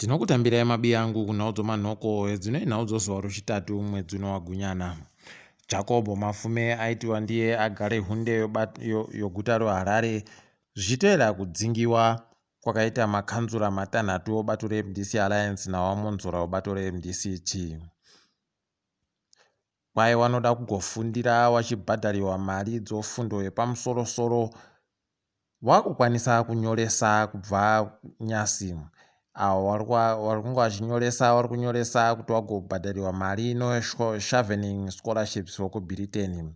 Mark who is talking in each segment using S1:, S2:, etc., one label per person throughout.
S1: Tinokutambirai mabiyangu kunhau dzomanhoko hedzino inhau dzozuva rochitatu mwedzi uno waGunyana. Jacob Mafume aitiwa ndiye agare hunde yoguta roHarare zvichitevera kudzingiwa kwakaita makanzura matanhatu obato reMDC Alliance naVaMwonzora webato reMDCT. Kwai wanoda kugofundira wachibhadhariwa mari dzofundo yepamusoro-soro wakukwanisa kunyoresa kubva nyasi. Avo vari kunge vachinyoresa vari kunyoresa kuti vagobhadhariwa mari noShavening Scholarships wekuBritain.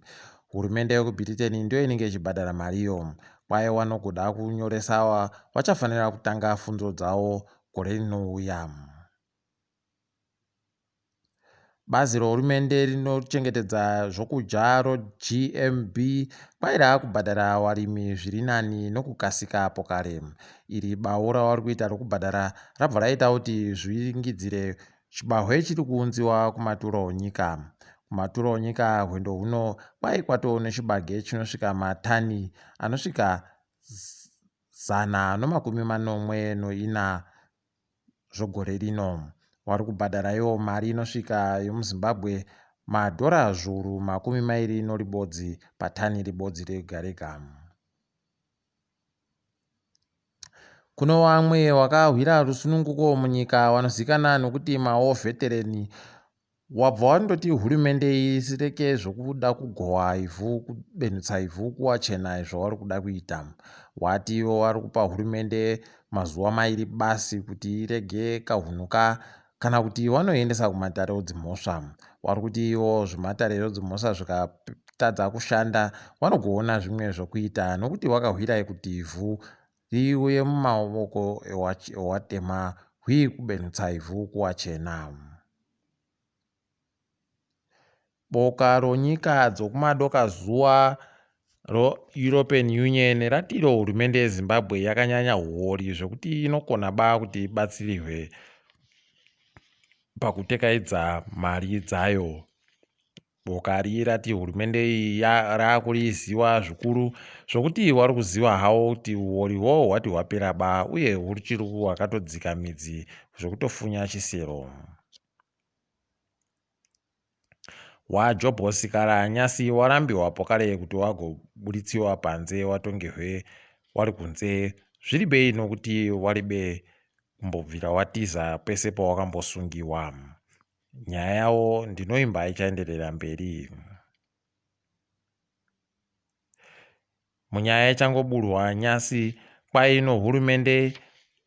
S1: Hurumende yekuBritain ndiyo inenge ichibhadhara mariyo. Kwai vanogoda kunyoresa ava vachafanira kutanga fundo dzavo gore rinouya. Bazi rehurumende rinochengetedza zvokudya roGMB kwai raakubhadhara varimi zviri nani nokukasika apo kare. Iri bawo ravari kuita rokubhadhara rabva raita kuti zviringidzire chibahwe chiri kuunziwa kumatura onyika. Kumatura onyika hwendo huno kwai kwatoo nechibage chinosvika matani anosvika 174 zvogore rino. Wari kubhadhara iwo mari inosvika yomuZimbabwe madhora zviuru 21 patani ribodzi rega rega. Kuno vamwe wakahwira rusununguko munyika vanozivikanwa nokuti mawar veteran Wabva wandoti hurumende ireke zvokuda kugowa ivhu kubenhutsa ivhu kuwachena zvavari kuda kuita. Wati ivo vari kupa hurumende mazuva mairi basi kuti irege kahunhu ka kana kuti vanoiendesa kumatare odzimhosva. Wari kuti ivo zvematare zvodzimhosva zvikatadza kushanda vanogoona zvimwe zvokuita nokuti wakahwira kuti ivhu riuye mumaoko ewatema hwii kubenhutsa ivhu kuwachena. Boka ronyika dzokumadokazuva roEuropean Union rati iro hurumende yeZimbabwe yakanyanya huwori zvekuti inokona ba kuti ibatsirihwe pakutekaidza mari dzayo. Boka ri rati hurumende iyi raakuriziva zvikuru zvokuti wari kuziva hawo kuti huwori hwo hwati hwapera ba uye huchiri hwakatodzika midzi zvekutofunya chisero. WaJobho Sikala nyasi warambiwa pokare kuti wagoburitsiwa panze watongehwe wari kunze zviribei nokuti waribe kumbobvira watiza pese pawakambosungiwa. Nyaya yawo ndinoimba ichaenderera mberi. Munyaya ichangoburwa nyasi kwai nohurumende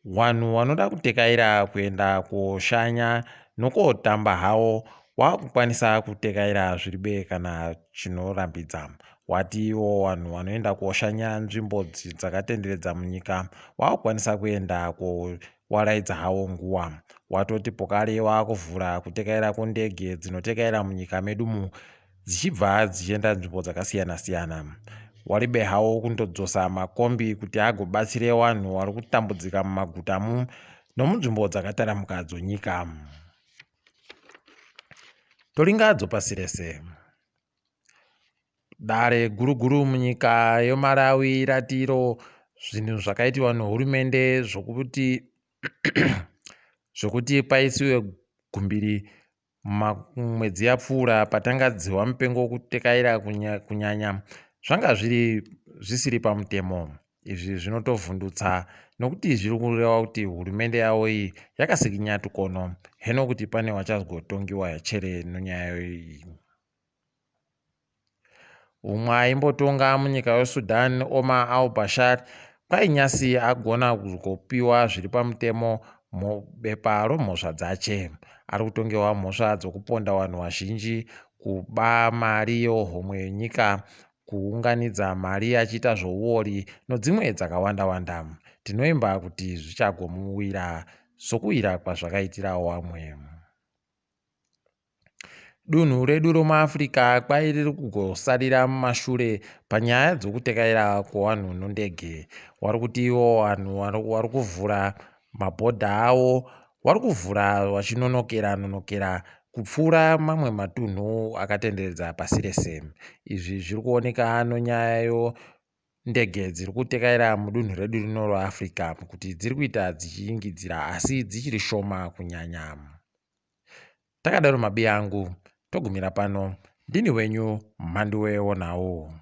S1: wanhu wanoda kutekaira kuenda koshanya nokotamba hawo wakukwanisa kutekaira zviribe kana chinorambidza. Wati iwo wanhu wanoenda koshanya nzvimbo dzakatenderedza munyika wakukwanisa kuenda kowaraidza hawo nguwa. Watoti pokare wakuvhura kutekaira kwondege dzinotekaira munyika medu mu dzichibva dzichienda nzvimbo dzakasiyana siyana. Waribe hawo kundodzosa makombi kuti agobatsire wanhu wari kutambudzika mumagutamu nomunzvimbo dzakataramuka dzonyika. Toringa dzopasi rese. Dare guru guru munyika yeMalawi rati iro zvinhu zvakaitiwa nehurumende zvokuti zvokuti paisiwe gumbiri Mwedzi yapfuura patanga dzihwa mupengo kutekaira kunyanya zvanga zviri zvisiri pamutemo. Izvi zvinotovhundutsa nokuti zviri kureva kuti hurumende yavo iyi yakasikinya tukono. Heno kuti pane wachazotongiwa chere nonyaya iyi. Umwe aimbotonga munyika yeSudan, Omar al-Bashir, kwai nyasi agona kuzopiwa zviri pamutemo mubepa romhosva dzache. Ari kutongewa mhosva dzokuponda vanhu vazhinji, kuba mari yehomwe yenyika, kuunganidza mari achiita zvouori nodzimwe dzakawanda-wanda. Tinoimba kuti zvichagomuwira sokuwira kwazvakaitira wamwe. Dunhu redu romuAfrica kwai riri kugosarira mumashure panyaya dzokutekaira kwevanhu nondege. Wari kuti ivo vanhu wari kuvhura mabhodha awo wari kuvhura wachinonokera nonokera kupfuura mamwe matunhu akatenderedza pasi rese. Izvi zviri kuoneka nonyaya yo. ndege dziri kutekaira mudunhu redu rino reAfrica kuti dziri kuita dzichiingidzira asi dzichiri shoma kunyanya. Takadaro mabiya angu, togumira pano. Ndini wenyu Mhanduwe Wonhau.